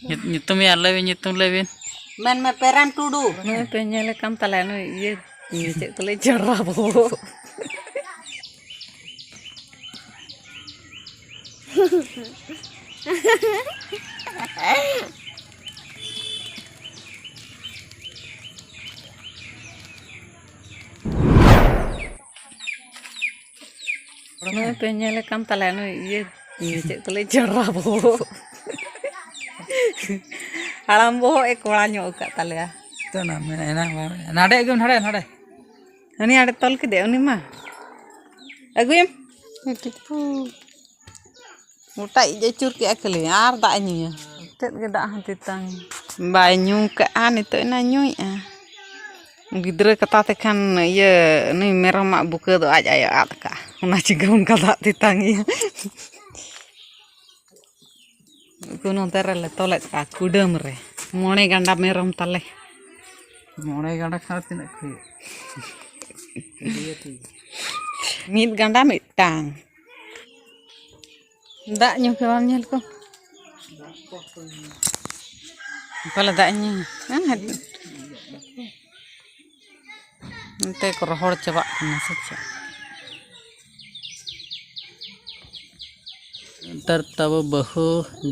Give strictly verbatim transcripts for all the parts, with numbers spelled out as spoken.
ᱧᱩᱛᱩᱢ ᱭᱟ, ᱞᱟᱹᱭ ᱵᱤᱱ, ᱧᱩᱛᱩᱢ ᱞᱟᱹᱭ ᱵᱤᱱ᱾ ᱢᱮᱱ ᱢᱮ, ᱯᱮᱨᱟᱱ ᱴᱩᱰᱩ᱾ ᱱᱚᱜᱼᱚᱭ ᱯᱮ ᱧᱮᱞᱮ ᱠᱟᱱ ᱛᱟᱞᱮᱭᱟ, ᱱᱩᱭ ᱤᱭᱟᱹ, ᱤᱭᱟᱹ ᱪᱮᱫ ᱠᱚ ᱞᱟᱹᱭ, ᱡᱚᱱᱰᱨᱟ ᱵᱚᱦᱚᱜ᱾ ᱱᱩᱭ ᱯᱮ ᱧᱮᱞᱮ ᱠᱟᱱ ᱛᱟᱞᱮᱭᱟ, ᱱᱩᱭ ᱤᱭᱟᱹ, ᱤᱭᱟᱹ ᱪᱮᱫ ᱠᱚ ᱞᱟᱹᱭ, ᱡᱚᱱᱰᱨᱟ ᱵᱚᱦᱚᱜ᱾ ᱦᱟᱲᱟᱢ ᱵᱚᱦᱚᱜ ᱮ ᱠᱚᱲᱟ ᱧᱚᱜ ᱟᱠᱟᱫ ᱛᱟᱞᱮᱭᱟ᱾ ᱛᱚ ᱱᱟ-, ᱢᱮ-, ᱮᱱᱟ ᱵᱟᱝ, ᱱᱟᱰᱮ ᱟᱹᱜᱩᱭ ᱢᱮ, ᱱᱟᱰᱮ, ᱱᱟᱰᱮ᱾ ᱦᱟᱹᱱᱤ ᱟᱲᱮ ᱛᱚᱞ ᱠᱮᱫᱮ, ᱩᱱᱤ ᱢᱟ᱾ ᱟᱹᱜᱩᱭᱮᱢ᱾ ᱜᱚᱴᱟ ᱤᱡ ᱟᱹᱪᱩᱨ ᱠᱮᱜᱼᱟ ᱠᱷᱟᱹᱞᱤ, ᱟᱨ ᱫᱟᱜ ᱮ ᱧᱩᱭᱟ᱾ ᱪᱮᱫ ᱜᱮ ᱫᱟᱜ ᱦᱚᱸ ᱛᱮᱛᱟᱝ᱾ ᱵᱟᱭ ᱧᱩ ᱠᱟᱜᱼᱟ, ᱱᱤᱛᱚᱜ ᱮᱱᱟ ᱧᱩᱭᱮᱜᱼᱟ᱾ ᱜᱤᱫᱽᱨᱟᱹ ᱠᱟᱛᱷᱟ ᱛᱮᱠᱷᱟᱱ ᱤᱭᱟᱹ, ᱩᱱᱤ ᱢᱮᱨᱚᱢᱟᱜ ᱵᱩᱠᱟᱹ ᱫᱚ ᱟᱡ ᱟᱭᱳ ᱟᱫ ᱠᱟᱜᱼᱟ, ᱚᱱᱟ ᱪᱤᱠᱟᱹ ᱚᱱᱠᱟ ᱫᱟᱜ ᱛᱮᱛᱟᱝ ᱮᱭᱟ᱾ ᱩᱱᱠᱩ ᱱᱚᱛᱮ ᱨᱮᱞᱮ ᱛᱚᱞᱮᱫ ᱠᱚᱣᱟ ᱠᱩᱰᱟᱹᱢ ᱨᱮ, ᱢᱚᱬᱮ ᱜᱟᱸᱰᱟ ᱢᱮᱨᱚᱢ ᱛᱟᱞᱮ᱾ ᱢᱚᱬᱮ ᱜᱟᱸᱰᱟ ᱠᱷᱟᱱ ᱛᱤᱱᱟᱹᱜ ᱠᱚ ᱦᱩᱭᱩᱜᱼᱟ? ᱢᱤᱫ ᱜᱟᱸᱰᱟ ᱢᱤᱫᱴᱟᱝ᱾ ᱫᱟᱜ ᱧᱩ ᱠᱚ ᱵᱟᱢ ᱧᱮᱞ ᱠᱚ? ᱯᱟᱞᱮ ᱫᱟᱜ ᱧᱩ᱾ ᱦᱮᱸ, ᱦᱮᱸ᱾ ᱚᱱᱛᱮ ᱠᱚ ᱨᱚᱦᱚᱲ ᱪᱟᱵᱟᱜ ᱠᱟᱱᱟ ᱥᱮ ᱪᱮᱫ? ᱱᱮᱛᱟᱨ ᱛᱟᱵᱚ ᱵᱟᱹᱦᱩ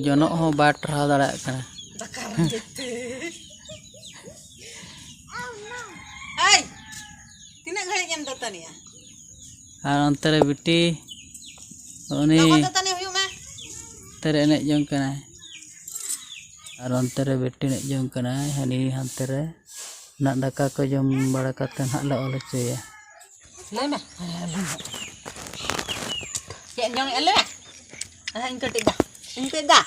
ᱡᱚᱱᱚᱜ ᱦᱚᱸ ᱵᱟᱭ ᱴᱟᱨᱦᱟᱣ ᱫᱟᱲᱮᱭᱟᱜ ᱠᱟᱱᱟ᱾ ᱫᱟᱠᱟ ᱨᱮᱸᱜᱮᱡ ᱛᱮ᱾ ᱮᱭ, ᱛᱤᱱᱟᱹᱜ ᱜᱷᱟᱹᱲᱤᱡ ᱮᱢ ᱫᱟᱹᱛᱟᱹᱱᱤᱜᱼᱟ? ᱟᱨ ᱚᱱᱛᱮ ᱨᱮ ᱵᱤᱴᱤ, ᱩᱱᱤ ᱞᱚᱜᱚᱱ ᱫᱟᱹᱛᱟᱹᱱᱤ ᱦᱩᱭᱩᱜ ᱢᱮ᱾ ᱚᱱᱛᱮ ᱨᱮ ᱮᱱᱮᱡ ᱡᱚᱝ ᱠᱟᱱᱟᱭ᱾ ᱟᱨ ᱚᱱᱛᱮ ᱨᱮ ᱵᱤᱴᱤ ᱮᱱᱮᱡ ᱡᱚᱝ ᱠᱟᱱᱟᱭ, ᱦᱟᱹᱱᱤ ᱦᱟᱱᱛᱮ ᱨᱮ᱾ ᱱᱟᱜ ᱫᱟᱠᱟ ᱠᱚ ᱡᱚᱢ ᱵᱟᱲᱟ ᱠᱟᱛᱮ ᱱᱟᱜ ᱞᱮ ᱚᱞ ᱦᱚᱪᱚᱭᱟ᱾ ᱞᱟᱹᱭ ᱢᱮ᱾ ᱪᱮᱫ ᱮᱢ ᱡᱚᱢᱮᱫᱼᱟ ᱞᱟᱹᱭ ᱢᱮ? ᱦᱮᱸ, ᱤᱧ ᱠᱟᱹᱴᱤᱡ ᱫᱟ᱾ ᱤᱧ ᱠᱟᱹᱴᱤᱡ ᱫᱟ᱾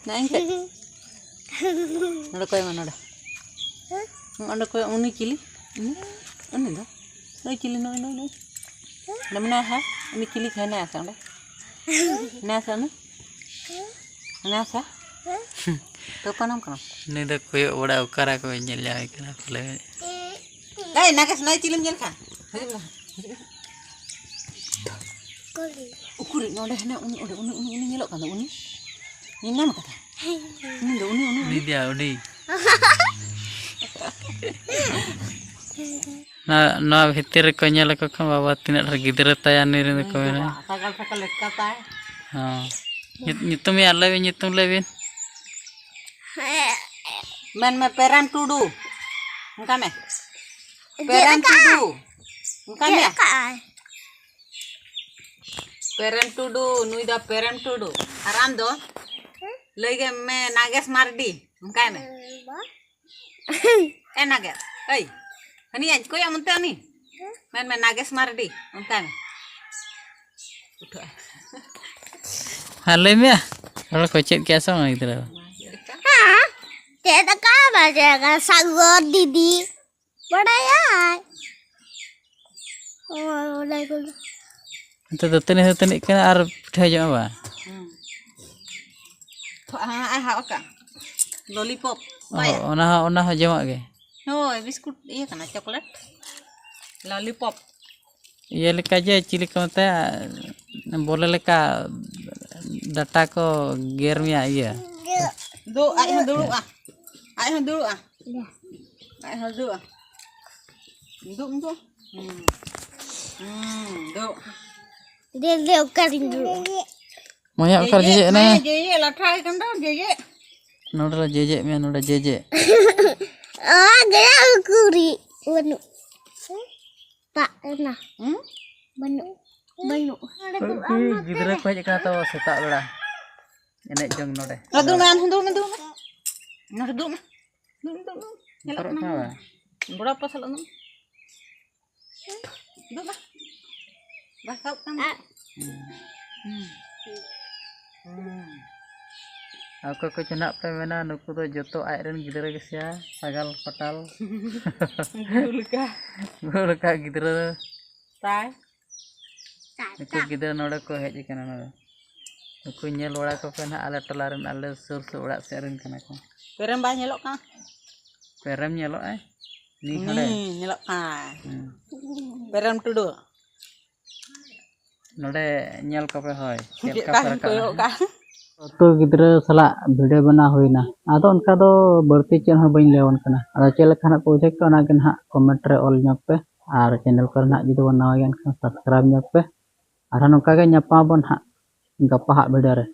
ᱱᱟ ᱤᱧ ᱠᱟᱹᱴᱤᱡ᱾ ᱱᱚᱰᱮ ᱠᱚᱭ ᱢᱮ, ᱱᱚᱰᱮ᱾ ᱚᱸᱰᱮ ᱠᱚᱭ, ᱩᱱᱤ ᱪᱤᱞᱤ? ᱩᱱᱤ? ᱩᱱᱤ ᱫᱚ? ᱱᱩᱭ ᱪᱤᱞᱤ? ᱱᱩᱭ, ᱱᱩᱭ, ᱱᱩᱭ᱾ ᱱᱚᱰᱮ ᱢᱮᱱᱟᱭᱟ ᱦᱟᱸᱜ᱾ ᱩᱱᱤ ᱪᱤᱞᱤ ᱪᱚ ᱦᱮᱱᱟᱭᱟ ᱥᱮ ᱚᱸᱰᱮ? ᱦᱮᱱᱟᱭᱟ ᱥᱮ ᱩᱱᱤ? ᱦᱮᱱᱟᱭᱟ ᱥᱮ? ᱛᱚ ᱯᱟᱱᱟᱢ ᱠᱟᱱᱟ᱾ ᱱᱩᱭ ᱫᱚ ᱠᱚᱭᱚᱜ ᱵᱟᱲᱟ ᱚᱠᱟᱨᱮ ᱠᱚ ᱧᱮᱞ ᱧᱟᱢᱮ ᱠᱟᱱᱟ ᱯᱟᱞᱮ᱾ ᱮᱭ, ᱱᱟᱜᱮᱥ, ᱱᱩᱭ ᱪᱤᱞᱤᱢ ᱧᱮᱞ ᱠᱷᱟᱱ? ᱦᱤᱡᱩᱜ ᱢᱮ᱾ ᱩᱠᱩᱨᱤᱡ ᱱᱚᱰᱮ ᱦᱮᱱᱟᱭ, ᱩᱱᱤ, ᱚᱸᱰᱮ, ᱩᱱᱤ, ᱩᱱᱤ, ᱩᱱᱤ ᱧᱮᱞᱚᱜ ᱠᱟᱱ ᱫᱚ, ᱩᱱᱤ? ᱧᱮᱞ ᱧᱟᱢ ᱠᱟᱫᱟ? ᱩᱱᱤ ᱫᱚ, ᱩᱱᱤ, ᱩᱱᱤ, ᱩᱱᱤ᱾ ᱩᱱᱤ ᱫᱚ ᱟᱹᱰᱤ᱾ ᱱᱚᱣᱟ, ᱱᱚᱣᱟ ᱵᱷᱤᱛᱤᱨ ᱨᱮᱠᱚ ᱧᱮᱞ ᱟᱠᱚ ᱠᱷᱟᱱ, ᱵᱟᱵᱟ ᱛᱤᱱᱟᱹᱜ ᱰᱷᱮᱨ ᱜᱤᱫᱽᱨᱟᱹ ᱛᱟᱭᱟ ᱱᱩᱭ ᱨᱮᱱ ᱫᱚᱠᱚ ᱢᱮᱱᱟ᱾ ᱥᱟᱜᱟᱞ ᱥᱟᱜᱟᱞ ᱞᱮᱠᱟ ᱛᱟᱭ᱾ ᱦᱚᱸ᱾ ᱧᱩᱛ-, ᱧᱩᱛᱩᱢ ᱭᱟ, ᱞᱟᱹᱭ ᱵᱤᱱ, ᱧᱩᱛᱩᱢ ᱞᱟᱹᱭ ᱵᱤᱱ᱾ ᱢᱮᱱ ᱢᱮ, ᱯᱮᱨᱮᱢ ᱴᱩᱰᱩ᱾ ᱚᱱᱠᱟ ᱢᱮ᱾ ᱪᱮᱫ ᱯᱮᱨᱮᱢ ᱞᱮᱠᱟ? ᱴᱩᱰᱩ᱾ ᱚᱱᱠᱟ ᱪᱮᱫ ᱢᱮ᱾ ᱞᱮᱠᱟ ᱟᱭ? ᱯᱮᱨᱮᱢ ᱴᱩᱰᱩ, ᱱᱩᱭ ᱫᱚ ᱯᱮᱨᱮᱢ ᱴᱩᱰᱩ᱾ ᱟᱨ ᱟᱢ ᱫᱚ? ᱞᱟᱹᱭ ᱜᱮ ᱢᱮ, ᱱᱟᱜᱮᱥ ᱢᱟᱨᱰᱤ᱾ ᱚᱱᱠᱟᱭ ᱢᱮ᱾ ᱮ ᱱᱟᱜᱮᱥ, ᱮᱭ, ᱦᱟᱹᱱᱤ ᱟᱡ ᱠᱚᱭᱟᱜ ᱢᱚᱱᱛᱮ ᱩᱱᱤ᱾ ᱢᱮᱱ ᱢᱮ, ᱱᱟᱜᱮᱥ ᱢᱟᱨᱰᱤ᱾ ᱚᱱᱠᱟᱭ ᱢᱮ᱾ ᱩᱴᱷᱟᱹᱜᱼᱟ᱾ ᱦᱮᱸ, ᱞᱟᱹᱭ ᱢᱮ᱾ ᱨᱚᱲ ᱠᱚ ᱪᱮᱫ ᱠᱮᱜᱼᱟ ᱥᱮ ᱵᱟᱝ ᱜᱤᱫᱽᱨᱟᱹ? ᱦᱮᱸ, ᱪᱮᱫ ᱟᱠᱟᱫ ᱵᱟᱡᱮ ᱥᱟᱜᱚᱨ ᱫᱤᱫᱤ᱾ ᱵᱟᱲᱟᱭᱟᱭ᱾ ᱚ, ᱚᱱᱟ ᱠᱚᱫᱚ᱾ ᱱᱤᱛᱚᱜ ᱫᱟᱹᱛᱟᱹᱱᱤ ᱦᱚᱸ ᱫᱟᱹᱛᱟᱹᱱᱤᱜ ᱠᱟᱱᱟ ᱟᱨ ᱯᱤᱴᱷᱟᱹ ᱡᱚᱢᱟ ᱵᱟ? ᱦᱩᱸ᱾ ᱛᱷᱚ-, ᱦᱟᱸ, ᱦᱟᱸ, ᱦᱟᱸ, ᱚᱠᱟ? ᱞᱚᱞᱤᱯᱚᱯ᱾ ᱚ, ᱵᱟᱭᱟ? ᱚᱱᱟ ᱦᱚᱸ, ᱚᱱᱟ ᱦᱚᱸ ᱡᱚᱢᱟᱜ ᱜᱮ? ᱦᱳᱭ, ᱵᱤᱥᱠᱩᱴ ᱤᱭᱟᱹ ᱠᱟᱱᱟ, ᱪᱚᱠᱞᱮᱴ᱾ ᱞᱚᱞᱤᱯᱚᱯ᱾ ᱤᱭᱟᱹ ᱞᱮᱠᱟ ᱡᱮ, ᱪᱤᱞᱤ ᱠᱚ ᱢᱮᱛᱟᱭᱟ? ᱵᱚᱞᱮ ᱞᱮᱠᱟ ᱰᱟᱴᱟ ᱠᱚ ᱜᱮᱨ ᱢᱮᱭᱟ ᱤᱭᱟᱹ᱾ ᱫᱩ, ᱟᱡ ᱦᱚᱸ ᱫᱩᱲᱩᱵᱼᱟ᱾ ᱟᱡ ᱦᱚᱸ ᱫᱩᱲᱩᱵᱼᱟ᱾ ᱟᱡ ᱦᱚᱸ ᱫᱩᱲᱩᱵᱼᱟ᱾ ᱫᱩᱲᱩᱵ, ᱫᱩᱲᱩᱵ᱾ ᱦᱩᱸ᱾ ᱦᱩᱸ, ᱫᱩᱲᱩᱵ᱾ ᱫᱮ, ᱫᱮ, ᱚᱠᱟᱨᱤᱧ ᱫᱩᱲᱩᱵᱼᱟ? ᱢᱟᱭᱟ ᱚᱠᱟᱨᱮ ᱡᱮᱡᱮ, ᱡᱮᱡᱮ ᱮᱱᱟ? ᱢᱟᱭᱟ ᱡᱮᱡᱮ, ᱞᱟᱴᱷᱟ ᱟᱭ ᱠᱟᱱ ᱫᱚ, ᱡᱮᱡᱮ᱾ ᱱᱚᱰᱮ ᱞᱮ ᱡᱮᱡᱮᱜ ᱢᱮᱭᱟ, ᱱᱚᱰᱮ ᱡᱮᱡᱮ᱾ ᱚ, ᱜᱮᱭᱟ ᱩᱠᱩᱨᱤ᱾ ᱵᱟᱹᱱᱩᱜ᱾ ᱛᱟᱜ ᱮᱱᱟ᱾ ᱦᱩᱸ? ᱵᱟᱹᱱᱩᱜ᱾ ᱵᱟᱹᱱᱩᱜ᱾ ᱩᱱᱠᱩ ᱜᱤᱫᱽᱨᱟᱹ ᱠᱚ ᱦᱮᱡ ᱟᱠᱟᱱᱟ ᱛᱚ ᱥᱮᱛᱟᱜ ᱵᱮᱲᱟ ᱮᱱᱮᱡ ᱡᱚᱝ ᱱᱚᱰᱮ᱾ ᱱᱚᱰᱮ ᱫᱩᱲᱩᱵ ᱢᱮ, ᱟᱢ ᱦᱚᱸ ᱫᱩᱲᱩᱵ ᱢᱮ, ᱫᱩᱲᱩᱵ ᱢᱮ᱾ ᱱᱚᱰᱮ ᱫᱩᱲᱩᱵ ᱢᱮ᱾ ᱫᱩᱲᱩᱵ ᱢᱮ, ᱫᱩᱲᱩᱵ ᱢᱮ᱾ ᱧᱮᱞᱚᱜ ᱵᱚᱛᱚᱨᱚᱜ ᱠᱟᱱᱟ ᱠᱟᱱᱟ ᱵᱚᱱ᱾ ᱵᱟ? ᱵᱚᱲᱚ ᱟᱯᱟ ᱥᱟᱞᱟᱜ ᱫᱩᱲᱩᱵ ᱢᱮ᱾ ᱫᱩᱲᱩᱵ ᱢᱮ᱾ ᱵᱟ, ᱥᱟᱵ ᱠᱟᱢ᱾ ᱦᱩᱸ᱾ ᱦᱩᱸ᱾ ᱦᱩᱸ᱾ ᱟᱨ ᱚᱠᱚᱭ ᱠᱚᱪᱚ ᱱᱟᱜ ᱯᱮ ᱢᱮᱱᱟ, ᱱᱩᱠᱩ ᱫᱚ ᱡᱚᱛᱚ ᱟᱡ ᱨᱮᱱ ᱜᱤᱫᱽᱨᱟᱹ ᱜᱮ ᱥᱮᱭᱟ, ᱥᱟᱜᱟᱞ ᱯᱟᱴᱟᱞ᱾ ᱜᱩᱰᱩ ᱞᱮᱠᱟ᱾ ᱜᱩᱰᱩ ᱞᱮᱠᱟ ᱜᱤᱫᱽᱨᱟᱹ᱾ ᱛᱟᱭ᱾ ᱱᱩᱠᱩ ᱜᱤᱫᱽᱨᱟᱹ ᱱᱚᱰᱮ ᱠᱚ ᱦᱮᱡ ᱟᱠᱟᱱᱟ ᱱᱚᱰᱮ᱾ ᱱᱩᱠᱩ ᱧᱮᱞ ᱵᱟᱲᱟ ᱠᱚᱯᱮ ᱱᱟᱦᱟᱜ, ᱟᱞᱮ ᱴᱚᱞᱟ ᱨᱮᱱ, ᱟᱞᱮ ᱥᱩᱨ ᱥᱩᱨ ᱚᱲᱟᱜ ᱥᱮᱫ ᱨᱮᱱ ᱠᱟᱱᱟ ᱠᱚ᱾ ᱯᱮᱨᱮᱢ ᱵᱟᱭ ᱧᱮᱞᱚᱜ ᱠᱟᱱᱟ? ᱯᱮᱨᱮᱢ ᱧᱮᱞᱚᱜ ᱟᱭ? ᱱᱤ ᱦᱩᱸ, ᱦᱟᱸᱰᱮ? ᱧᱮᱞᱚᱜ ᱠᱟᱱᱟᱭ᱾ ᱦᱩᱸ᱾ ᱯᱮᱨᱮᱢ ᱴᱩᱰᱩ᱾ ᱱᱚᱰᱮ ᱧᱮᱞ ᱠᱚᱯᱮ ᱦᱳᱭ, ᱪᱮᱫ ᱪᱮᱫ ᱞᱮᱠᱟ ᱞᱮᱠᱟ ᱯᱮ ᱠᱚ ᱨᱟᱠᱟᱵ ᱠᱚᱭᱚᱜ ᱮᱱᱟ? ᱠᱟᱜ? ᱟᱹᱛᱩ ᱜᱤᱫᱽᱨᱟᱹ ᱥᱟᱞᱟᱜ ᱵᱷᱤᱰᱤᱭᱳ ᱵᱮᱱᱟᱣ ᱦᱩᱭᱱᱟ᱾ ᱟᱫᱚ ᱚᱱᱠᱟ ᱫᱚ ᱵᱟᱹᱲᱛᱤ ᱪᱮᱫ ᱦᱚᱸ ᱵᱟᱹᱧ ᱞᱟᱹᱭᱟᱵᱚᱱ ᱠᱟᱱᱟ᱾ ᱟᱫᱚ ᱪᱮᱫ ᱞᱮᱠᱟ ᱱᱟᱜ ᱯᱮ ᱵᱩᱡᱷᱟᱹᱣ ᱠᱮᱫᱟ, ᱚᱱᱟ ᱜᱮ ᱱᱟᱦᱟᱜ ᱠᱚᱢᱮᱱᱴ ᱨᱮ ᱚᱞ ᱧᱚᱜ ᱯᱮ᱾ ᱟᱨ ᱪᱮᱱᱮᱞ ᱠᱚᱨᱮ ᱱᱟᱦᱟᱜ ᱡᱩᱫᱤ ᱵᱚᱱ ᱱᱟᱣᱟ ᱜᱮᱭᱟ, ᱮᱱᱠᱷᱟᱱ ᱥᱟᱵᱥᱠᱨᱟᱭᱤᱵᱽ ᱧᱚᱜ ᱯᱮ᱾ ᱟᱨᱦᱚᱸ ᱱᱚᱝᱠᱟ ᱜᱮ ᱧᱟᱯᱟᱢ ᱟᱵᱚᱱ ᱦᱟᱸᱜ ᱜᱟᱯᱟ ᱦᱟᱸᱜ ᱵᱷᱤᱰᱤᱭᱳ ᱨᱮ᱾